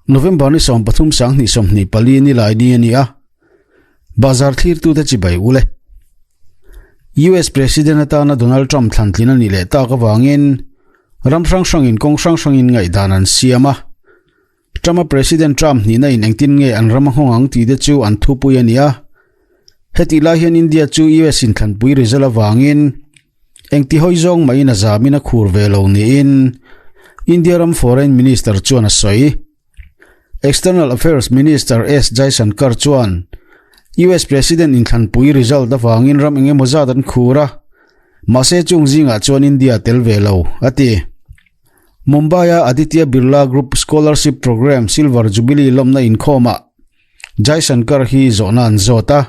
November ni 13 2024 ni lai ni a ni a, Bazar thlirtute chibai ule. US President atana Donald Trump thlantlin a nih leh tak avangin ram hrang hrangin kawng hrang hrangin ngaihdan an siam a. Trump-a President Trump hnihna in engtin nge an ram a nghawng ang tih te chu an thupui a ni a. Hetih lai hian India chu US inthlanpui result avangin engti hawi zawng mahin a zamin a khur ve lo niin India ram Foreign Minister chuan a sawi. External Affairs Minister S Jaishankar chuan US President inthlanpui result avangin ram eng emaw zat an khur a, mahse chung zingah chuan India tel ve lo, a ti. Mumbai-a Aditya Birla Group Scholarship Programme Silver Jubilee lawmna inkhawmah Jaishankar hi zawhna an zawt a.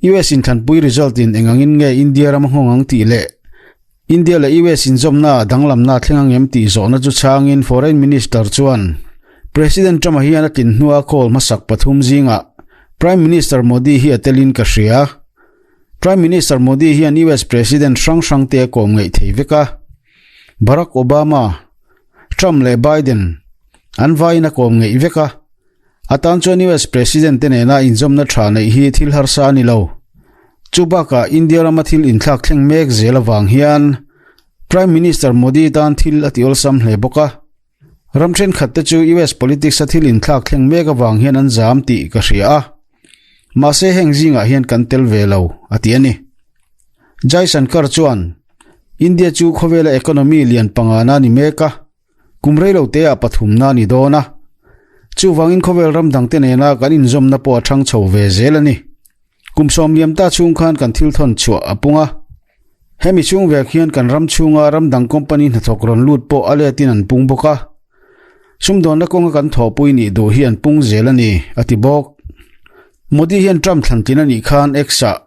US inthlanpui result in eng angin nge India ram a nghawng ang tih leh India leh US inzawmna danglamna a thleng ang em tih zawhna chu chhangin Foreign Minister chuan President Trump-a hian a tlin hnua call hmasak pathum zingah Prime Minister Modi hi a telin ka hria. Prime Minister Modi hian US President hrang hrangte a kawm ngaih thei vek a. Barack Obama, Trump leh Biden an vaiin a kawm ngeih vek a, a tan chuan US President te nena inzawmna tha neih hi thil harsa a ni lo. Chu bakah India rama thil inthlak thleng mek zel avang hian Prime Minister Modi tan thil a ti awlsam hle bawk a. Ram thenkhat te chu US politics a thil inthlak thleng mek avang hian an zam tih ka hria a, mahse heng zingah hian kan tel ve lo, a ti a ni. Jaishankar chuan India chu khawvela economy lian pangana a ni mek a, kum reilo teah pathumna a ni dawn a. Chuvangin khawvel ram dangte nena kan inzawmna pawh a thang chho ve zel a ni. Kum sawm liam ta chhung khan kan thil thawn chhuah a pung a. Hemi chhung vek hian kan ram chhunga ram dang company hnathawk rawn lut pawh a letin an pung bawk a. Sumdawnna kawnga kan thawhpui nih duh hi an pung zel a ni, a ti bawk. Modi hian Trump thlantlin a nih khan X-ah,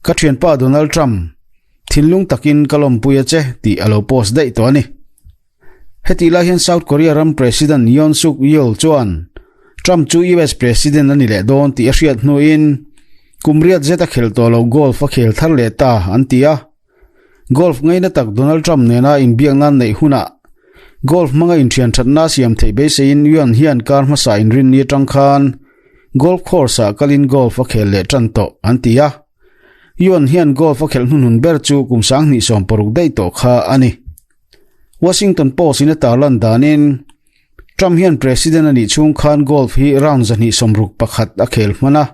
Ka thianpa Donald Trump, thinlung takin ka lawmpui a che, tih a lo post daih tawh a ni. Hetih lai hian South Korea ram President Yoon Suk Yeol chuan Trump chu US President a ni leh dawn tih a hriat hnuin kum riat zet a khelh tawh lo golf a khel thar leh ta an ti a. Golf ngaina tak Donald Trump nena inbiak nan neih hunah golf hmanga inthian thatna siam theih beiseiin Yoon hian kar hmasa inrinni atang khan golf course-ah kalin golf a khel leh tan tawh an ti a. Yoon hian golf a khelh hnuhnun ber chu kum 2016 daih tawh kha a ni. Washington Post-in a tarlan danin Trump hian President a nih chhung khan golf hi round 261 a khel hman a.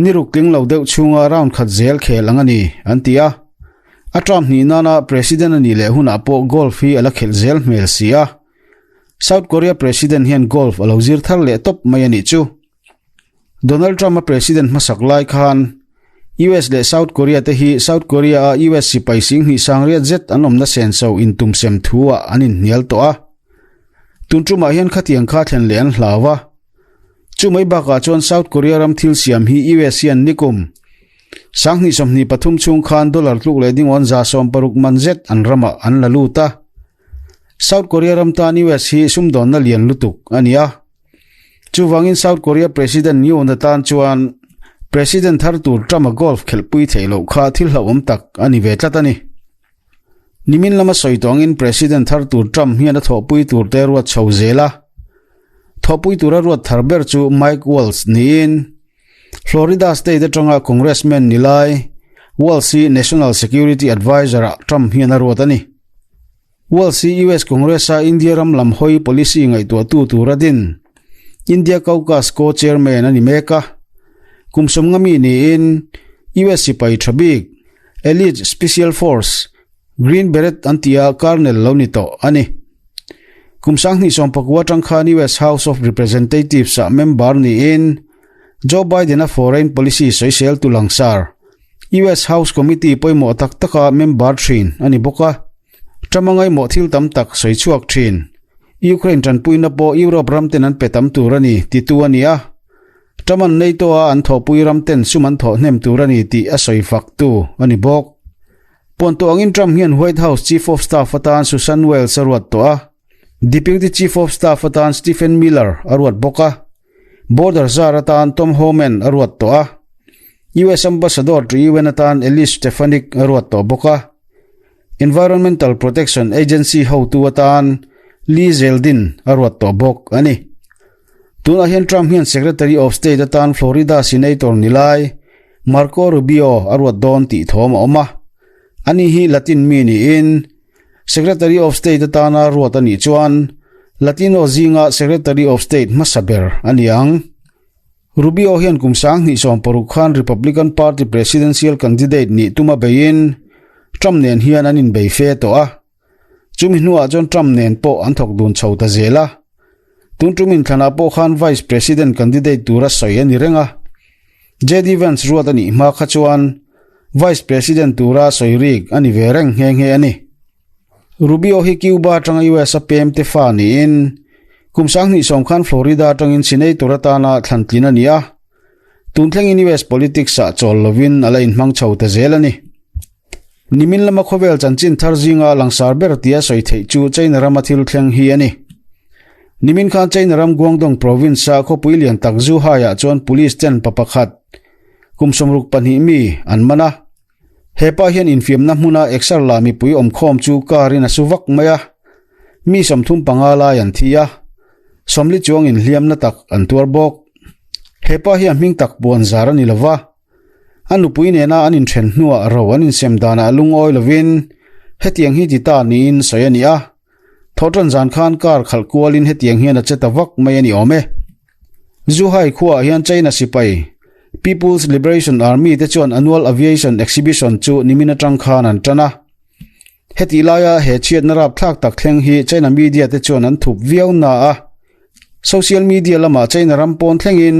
Ni ruk tling lo deuh chhunga round khat zel khel ang a ni, an ti a. A term hnih nana President a nih leh hunah pawh golf hi a la khelh zel hmel si a. South Korea President hian golf a lo zir thar leh tawp mai a nih chu. Donald Trump a President hmasak lai khan US leh South Korea te hi South Korea a US sipai singhnih sangriat zet an awmna senso intumsem thu-ah an inhnial tawh a. Tun tumah hian khatiang kha thlen leh an hlau a. Chu mai bakah chuan South Korea ram thil siam hi US hian nikum 2023 chhung khan dollar tluk leh dingawn 160 man zet an ramah an la lut a. South Korea ram tan US hi sumdawnna lian lutuk a ni a. Chuvangin South Korea President Yoon atan chuan President thar tur Trump-a golf khelhpui theih loh kha thil hlauhawm tak a ni ve tlat a ni. Nimin lama sawi tawngin President thar tur Trump hian a thawhpui tur te ruat chho zel a. Thawhpui tura ruat thar ber chu Mike Waltz niin Florida state atanga Congressman ni lai Waltz hi National Security Advisor-ah Trump hian a ruat a ni. Waltz hi US Congress-a India ram lam hawi policy ngaihtuahtu tura din India Caucus co-chairman a ni mek a. Kum sawmnga mi niin US sipai tha bik Elite Special Force, Green Beret an tia Colonel lo ni tawh a ni. Kum 2019 atang khan US House of Representatives-ah member niin Joe Biden-a foreign policy sawisel tu langsar US House Committee pawimawh tak taka member thin a ni bawk a. Trump-a ngaimawh thil tam tak sawi chhuak thin. Ukraine tanpuina pawh Europe ram ten an pe tam tur a ni titu a ni a. Trump an NATO a an thawhpui ram ten sum an thawh hnem tur a ni tih a sawi fak tu a ni bawk. Puantu angin Trump hian White House Chief of Staff atan Susan Wiles a ruat tawh a, Deputy Chief of Staff atan Stephen Miller a ruat bawk a, Border Czar atan Tom Homan a ruat tawh a, US Ambassador to UN atan Elise Stefanik a ruat tawh bawk a, Environmental Protection Agency hotu atan Lee Zeldin a ruat tawh bawk a ni. Tunah hian Trump hian Secretary of State atan Florida Senator ni lai Marco Rubio a ruat dawn tih thawm a awm a. Ani hi Latin mi niin Secretary of State atana ruat a nih chuan Latino zinga Secretary of State hmasa ber a ni ang. Rubio hian kum 2016 khan Republican Party presidential candidate nih tuma beiin Trump nen hian an inbei fe tawh a. Chumi hnuah chuan Trump nen pawh an thawk dun chho ta zel a. Tun tum inthlanah pawh khan vice president candidate tura sawi a ni reng a. JD Vance ruat a nih hma kha chuan vice president tura sawi rik a ni ve reng nghe nghe a ni. Rubio hi Cuba atanga US a pem te fa niin kum 2010 khan Florida atangin senator atana thlantlin a ni a. Tun thlengin US politics ah chawl lovin a la inhmang chho ta zel a ni. Nimin lama khawvel chanchin thar zinga langsar ber tia sawi theih chu China rama thil thleng hi a ni. Nimin khan China ram Guangdong province-a khawpui lian tak Zhuhai-ah chuan police ten pa pakhat kum 62 mi an man a. He pa hian infiamna hmuna exer la mipui awmkhawm chu car in a su vak mai a. Mi 35 lai an thi a, 40 chuang inhliamna tak an tuar bawk. He pa hi a hming tak puan zar a ni lova. A nupui nena an inthen hnuah ro an insem danah lungawi lovin hetiang hi ti ta niin sawi a ni a. Thawhtan zan khan car khalh kualin hetiang hian a che ta vak mai a ni awm e. Zhuhai khuaah hian China sipai People's Liberation Army te chuan annual aviation exhibition chu nimin atang khan an tan a. Hetih laia he chhiatna rapthlak tak thleng hi China media te chuan an thup viau na a. Social media lamah China ram pawn thlengin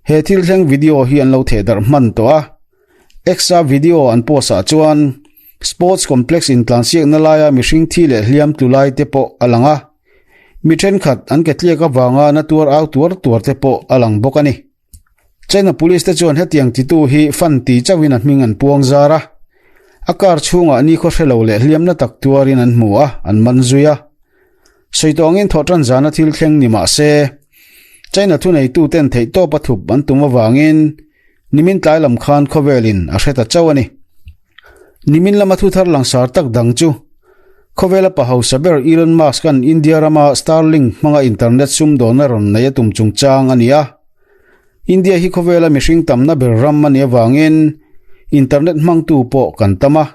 he thil thleng video hi an lo theh darh hman tawh a. X-a video an post ah chuan sports complex intlansiakna laia mihring thi leh hliam tlu lai te pawh a lang a. Mi thenkhat an ke tliak avanga na tuar au tuar tuar te pawh a lang bawk a ni. China police te chuan hetiang titu hi fan ti chauhin a hming an puang zar a. A car chhungah nikhaw hre lo leh hliamna tak tuarin an hmu a, an man zui a. Sawi tawngin thawhtan zana thil thleng ni mah se, China thuneituten theihtawp a thup an tum avangin nimin tlai lam khan khawvelin a hre ta chauh a ni. Nimin lama thuthar langsar tak dang chu khawvela pa hausa ber Elon Musk-a'n India rama Starlink hmanga internet sumdawnna rawn nei a tum chungchang a ni a. India hi khawvela mihring tamna ber ram a nih avangin internet hmangtu pawh kan tam a.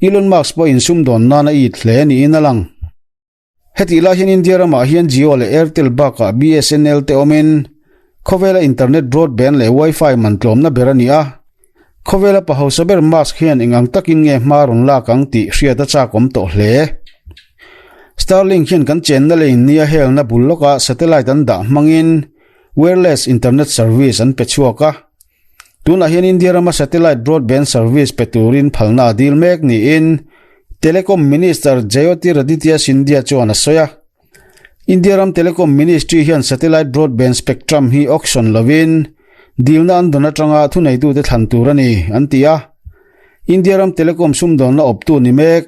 Elon Musk pawhin sumdawn nan a it hle niin a lang. Hetih lai hian India ramah hian Jio leh Airtel bakah BSNL te awmin khawvela internet broadband leh wifi man tlawmna ber a ni a. Khawvela pa hausa ber Musk hian eng ang takin nge hma rawn lak ang tih hriat a chak awm tawh hle. Starlink hian kan chenna leh innia helna bul lawkah satellite an dah hmangin wireless internet service an pe chhuak a. Tunah hian India rama satellite broadband service pe turin phalna a dil mek niin Telecom Minister Jyotiraditya Scindia chuan a sawi a. India ram Telecom Ministry hian satellite broadband spectrum hi auction lovin dilna an dawn atanga thuneitute thlan tur a ni, an ti a. India ram telecom sumdawnna awptu ni mek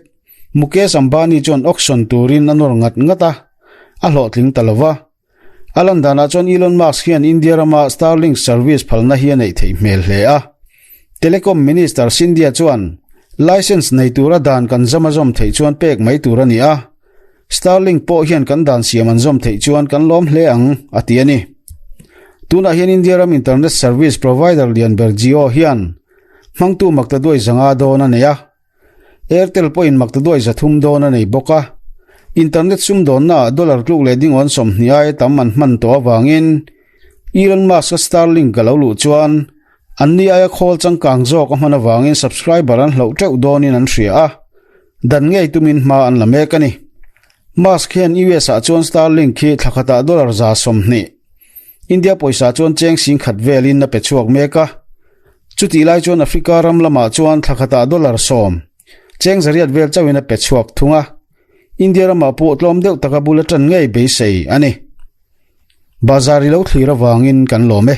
Mukesh Ambani chuan auction turin a nawr ngat ngat a, a hlawhtling ta lova. A lan danah chuan Elon Musk hian India rama Starlink service phalna hi a neih theih hmel hle a. Telecom Minister Scindia chuan licence nei tura dan kan zam a zawm theih chuan pek mai tur a ni a, Starlink pawh hian kan dan siam an zawm theih chuan kan lawm hle ang, a ti a ni. Tunah hian India ram internet service provider lian ber Jio hian hmangtu maktaduai 500 dawn a nei a. Airtel pawhin maktaduai 300 dawn a nei bawk a. Internet sumdawnnaah dollar tluk leh dingawn 20 aia tam an hman tawh avangin Elon Musk-a Starlink a lo luh chuan anni aia khawl changkang zawk a hman avangin subscriber an hloh teuh dawnin an hria a, dan ngei tumin hma an la mek a ni. Musk hian US-ah chuan Starlink hi thla khatah dollar 120, India pawisa chuan cheng 10,000 velin a pe chhuak mek a. Chutih lai chuan Africa ram lamah chuan thla khatah dollar 10, cheng 800 vel chauhin a pe chhuak thung a. India ramah pawh tlawm deuh taka bul a tan ngei beisei a ni. Bazar i lo thlir avangin kan lawm e.